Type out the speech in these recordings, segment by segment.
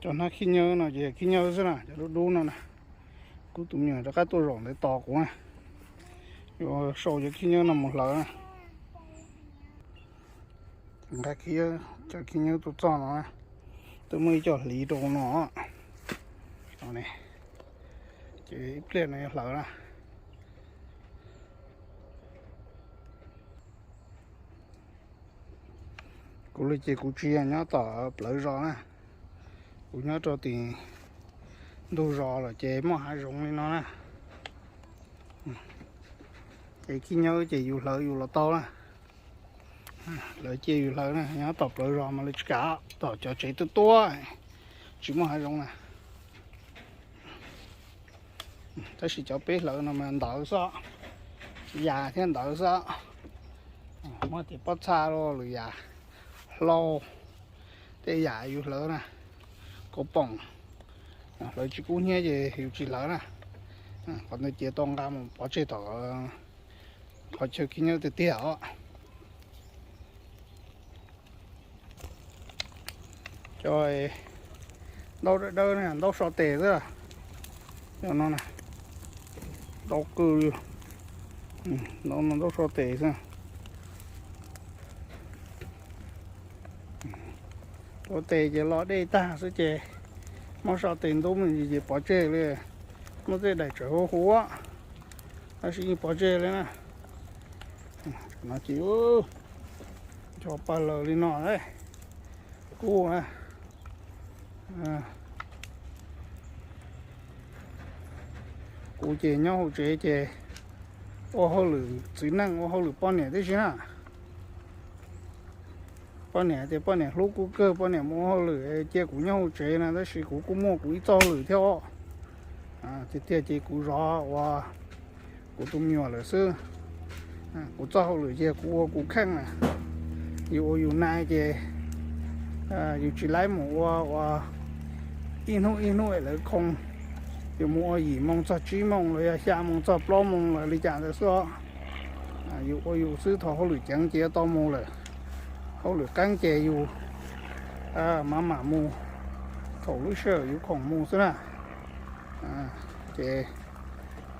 Cov hnab khib nyiab no ces khib nyiab xwb na, cov dub dub no na. Kuv tus me nyuam rov qab tuaj zaum ntawd tos kuv na. Yuav sau cov khib nyiab no mus hlawv na. Nqa cov khib nyiab tuaj txog no, twb muaj ib co hliv rau no. Ces ib pliag no yuav hlawv na. Kuv li ces kuv tsis yog nyob tom plawv zos na, kuv nyob rau tim ntug zos lawm ces muaj hav zoov li no na. Ces khib nyiab ces yus hlawv yus los tau na. Lawv cia yus hlawv na, nyob tom plawv zos mas lawv tsis kam, tom cov tsev tuaj tuaj tsis muaj hav zoov na. Tab sis cov peb hlawv no mas ntawv xwb, yas thiab ntawv xwb. Muab tias pob txha los lwm yam, hlau, tej yam yus hlawv na, kaus poom, hlawv tsis kub hnyiab ces yus tsis hlawv na. Qhov ntawd ces tau nqa mus pov tseg tom qhov chaw khib nyiab tiag tiag os. Cov ntaub dawb dawb ne, ntaub so tes xwb. Cov no ntau kawg li. Ntaub no ntaub so tes xwb. Ua tes ces lo dej tag xwb ces muab so tes ntub me ntsis ces pov tseg li. Muab tej daim tsawv huv huv, tab sis yeej pov tseg li na. No ces cov pawg lawm li no, kub na. Kuv ces nyob hauv tsev ces ua hauj lwm txiv neej, ua hauj lwm poj niam tib si na. Poj niam tias poj niam hlub kuv kawg, poj niam mus ua hauj lwm cia kuv nyob hauv tsev na, tab sis kuv kuj muaj kuv ib txoj hauj lwm thiab os. Tiag tiag ces kuv zov ua kuv tus me nyuam lawm xwb. Kuv txoj hauj lwm ces kuv ua kuv kheej na. Yus ua yus nai ces yus tsis laib mus ua ua ib hnub ib hnub es lawv khoo. Yus mus ua yim moo txog tsib moo los yog xya moo txog plaub moo los li cas ntawd xwb os. Yus ua yus xwb, thaum hauj lwm ceev ces yuav tau mus lawm. Hauj lwm qeeb ces yus mam mam mus, thaum lub sij hawm yus khoom mus xwb na. Ces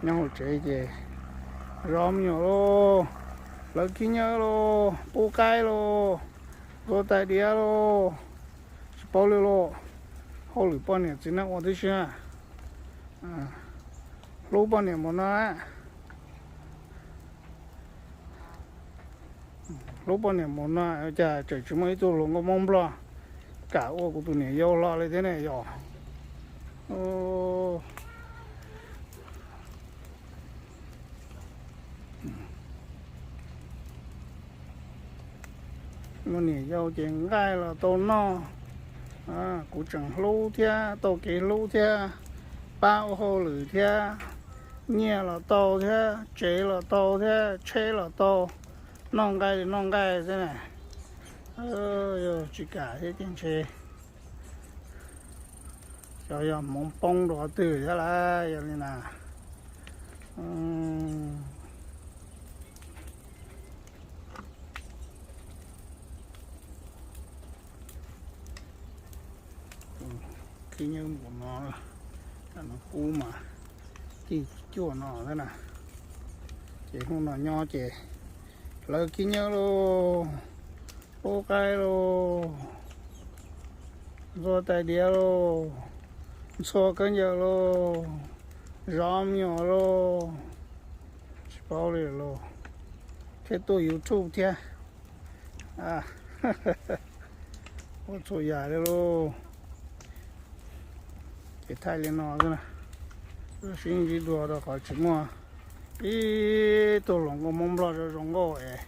nyob hauv tsev ces zov me nyuam lauj, hlawv khib nyiab lauj, pub qaib lauj, ntxuav tais diav lauj, tsis paub li lauj. Hauj lwm poj niam txiv neej ua tib si na. Hlub poj niam mus no, hlub poj niam mus no cas tseem tsis muaj ib tug hluas nkauj Hmoob Nplog kam ua kuv tus niam yau hlo li thiab ne yom. Muaj niam yau ces nqaij los tau noj, kuv tseem hlub thiab, tau kev hlub thiab, pab ua hauj lwm thiab, nyiaj los tau thiab, tsev los tau thiab, tsheb los tau, noj nqaij li noj nqaij xwb na. Yog tsis kam thiab ces ntshe xyov yog hmoov poob rau qhov twg thiab lawm yog li na. Khib nyiab npaum no, no kub mas cig cuaj no thiab na. Ces hnub no nyob ces hlawv khib nyiab lauj, pub qaib lauj, ntxuav tais diav lauj, ntxhua khaub ncaws lauj, zov me nyuam lauj, tsis paub li lauj, thiab tuaj YouTube thiab. Ua txhua yam li lauj. Ces thaij li no xwb na, sib ntsib dua rau qhov tsis muaj ib tug hluas nkauj Hmoob Nplog zoo zoo nkauj es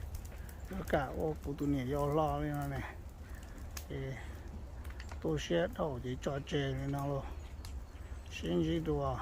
yuav kam ua kuv tus niam yau hlo li no ne. Ces tu siab dhau ces tso tseg li no lauj. Sib ntsib dua.